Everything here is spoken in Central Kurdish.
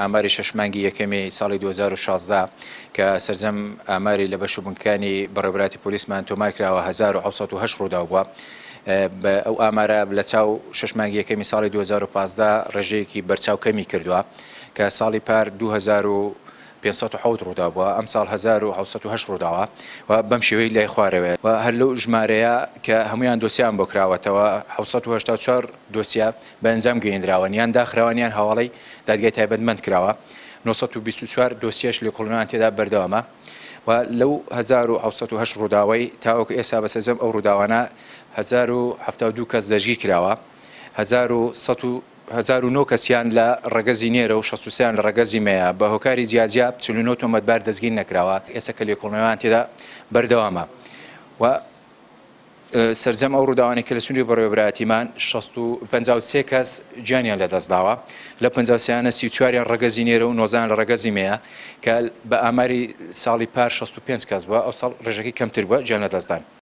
ئاماری شەش مانگی یەکەمی ساڵی 2016 کە سەرجەم ئاماری لە بەش و بنکەکانی بەڕێوەبەرایەتی پۆلیسمان تۆمار کراوە 1708 ڕووداو بووە. بە ئەو ئامارە لە چاو شەش مانگی یەکەمی ساڵی 2015 ڕێژەیەکی بەرچاو کەمی کردووە کە ساڵی پار 2507 ڕووداو بووە، ئەمساڵ 1708 ڕووداوە و بەم شێوەی لای خوارەوەیە و هەر لەو ژمارەیە کە هەموویان دۆسیان بۆ کراوەتەوە 784 دۆسیە بە ئەنجام گەیەندراون یان داخراون یان هەواڵەی دادگای تایبەتمەند کراوە، 924 دۆسیەش لێکۆڵینەوەیان تێدا بەردەوامە و لەو 1708 ڕووداوەی تاوەکو ئێستا بە سەرجەم ئەو ڕووداوانە 1072 کەس دەستگیر کراوە، 1109 کەسیان لە ڕەگەزی نێرە و 63 یان لە ڕەگەزی مێیە، بە هۆکاری جیاجیا 49 تۆمەتبار دەستگیر نەکراوە، ئێستا کە لێکۆڵینەوەیان تێدا بەردەوامە و سەرجەم ئەو ڕووداوانەی کە لە سنووری بەڕێوەبەرایەتیمان 53 کەس گیانیان لەدەستداوە، لە 53یانە 34یان ڕەگەزی نێرە و 19یان لە ڕەگەزی مێیە کە بە ئاماری ساڵی پار 65 کەس بووە، ئەو ساڵ ڕێژەکەی کەمتر بووە گیان لەدەستدان.